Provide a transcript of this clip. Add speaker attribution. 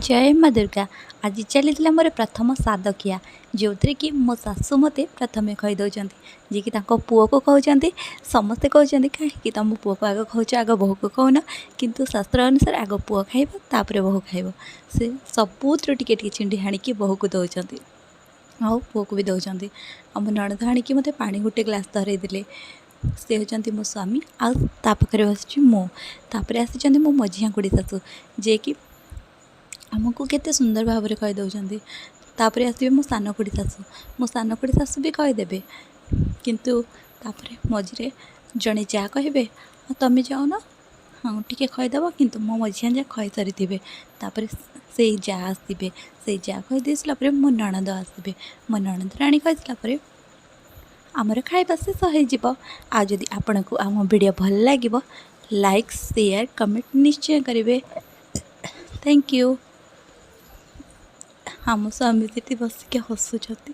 Speaker 1: ଜୟ ମା ଦୁର୍ଗା। ଆଜି ଚାଲିଥିଲା ମୋର ପ୍ରଥମ ସାଦଖିଆ, ଯେଉଁଥିରେ କି ମୋ ଶାଶୁ ମୋତେ ପ୍ରଥମେ ଖୁଆଇ ଦେଉଛନ୍ତି, ଯିଏକି ତାଙ୍କ ପୁଅକୁ କହୁଛନ୍ତି। ସମସ୍ତେ କହୁଛନ୍ତି, କାହିଁକି ତୁମ ପୁଅକୁ ଆଗ ଖୁଆଉଛ, ଆଗ ବୋହୂକୁ ଖୁଆଉନ? କିନ୍ତୁ ଶାସ୍ତ୍ର ଅନୁସାରେ ଆଗ ପୁଅ ଖାଇବ, ତାପରେ ବୋହୂ ଖାଇବ। ସେ ସବୁଥିରୁ ଟିକେ ଟିକେ ଚିଣ୍ଡି ଆଣିକି ବୋହୂକୁ ଦେଉଛନ୍ତି ଆଉ ପୁଅକୁ ବି ଦେଉଛନ୍ତି। ଆଉ ମୋ ନଣନ୍ଦ ଆଣିକି ମୋତେ ପାଣି ଗୋଟେ ଗ୍ଲାସ୍ ଧରେଇ ଦେଲେ। ସେ ହେଉଛନ୍ତି ମୋ ସ୍ୱାମୀ ଆଉ ତା ପାଖରେ ବସିଛି ମୁଁ। ତାପରେ ଆସିଛନ୍ତି ମୋ ମଝିଆ ଖୁଡ଼ି ଶାଶୁ, ଯିଏକି ଆମକୁ କେତେ ସୁନ୍ଦର ଭାବରେ କହିଦେଉଛନ୍ତି। ତାପରେ ଆସିବେ ମୋ ସାନ ଖୁଡ଼ି ଶାଶୁ। ମୋ ସାନ ଖୁଡ଼ି ଶାଶୁ ବି କହିଦେବେ, କିନ୍ତୁ ତାପରେ ମଝିରେ ଜଣେ ଯାଆ କହିବେ, ଆଉ ତୁମେ ଯାଉନ, ହଁ ଟିକେ କହିଦେବ। କିନ୍ତୁ ମୋ ମଝିଆ ଯାଆ କହିସାରିଥିବେ। ତାପରେ ସେଇ ଯାଆ ଆସିବେ। ସେଇ ଯାଆ କହିଦେଇ ସାରିଲା ପରେ ମୋ ନଣନ୍ଦ ଆସିବେ। ମୋ ନଣନ୍ଦ ରାଣୀ କହିସାରିଲା ପରେ ଆମର ଖାଇବା ଶେଷ ହେଇଯିବ। ଆଉ ଯଦି ଆପଣଙ୍କୁ ଆମ ଭିଡ଼ିଓ ଭଲ ଲାଗିବ, ଲାଇକ୍, ସେୟାର, କମେଣ୍ଟ ନିଶ୍ଚୟ କରିବେ। Thank you. ଆମ ସ୍ୱାମୀ ସେଠି ବସିକି ହସୁଛନ୍ତି।